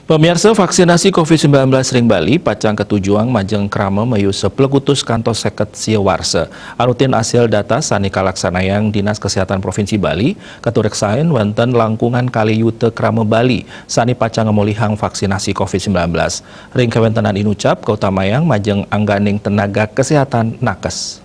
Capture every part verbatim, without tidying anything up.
Pamiarsa, vaksinasi covid sembilan belas ring Bali pacang katujuang majeng krama mayusa plekutus kantos seket sia warsa. Anutin asil data sane kalaksanayang Dinas Kesehatan Provinsi Bali, katureksain wenten langkungan kalih yuta krama Bali sane pacang ngamolihang vaksinasi covid sembilan belas. Ring kawentenan inucap kautamayang majeng angganing tenaga kesehatan nakes.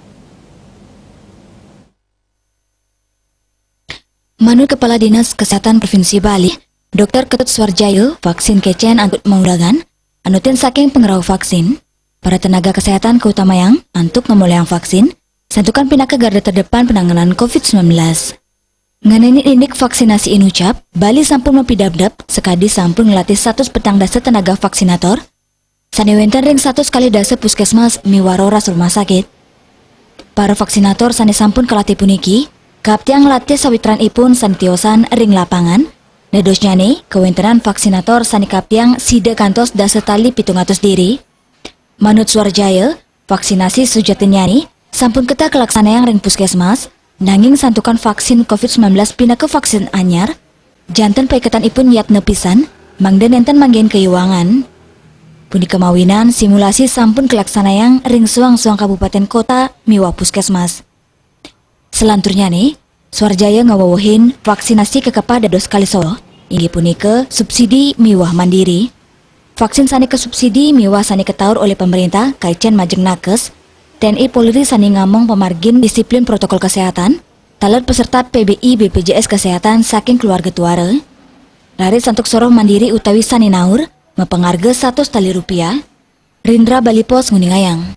Manut Kepala Dinas Kesehatan Provinsi Bali, Doktor Ketut Suarjaya, vaksin kecen antuk maulagan, anutin saking pangrauh vaksin, para tenaga kesehatan kautamayang antuk ngamolihang vaksin, santukan pinaka garda terdepan penanganan covid sembilan belas. Ngenenin indik vaksinasi inucap, Bali sampun mapidabdab, sakadi sampun nglatih satus petang dasa tenaga vaksinator, sane wenten ring satus kalih dasa puskesmas miwah roras rumah sakit. Para vaksinator sane sampun kalatih puniki, kaaptiang nglatih sawitranipun sane tiosan ring lapangan, dadosnyane kawentenan vaksinator sane kaaptiang sida kantos dasa tali pitung atus diri. Manut Suarjaya, vaksinasi sujatinyane sampun ketah kalaksanayang ring puskesmas, nanging santukan vaksin covid sembilan belas pinaka vaksin anyar, janten paiketanipun yatna pisan, mangda nenten manggihin kaiwangan. Punika mawinan simulasi sampun kalaksanayang ring suang-suang kabupaten kota miwah puskesmas. Salanturnyane, Suarjaya ngawewehin vaksinasi kakepah dados kalih saha, inggih punika subsidi miwah mandiri. Vaksin sane kasubsidi miwah sane kataur olih pamarentah kaicen majeng nakes, T N I Polri sane ngamong pamargin disiplin protokol kesehatan, taler peserta P B I B P J S Kesehatan saking keluarga tuara. Raris antuk soroh mandiri utawi sane naur, mapangarga satus tali rupiah. Rindra Bali Post nguningayang.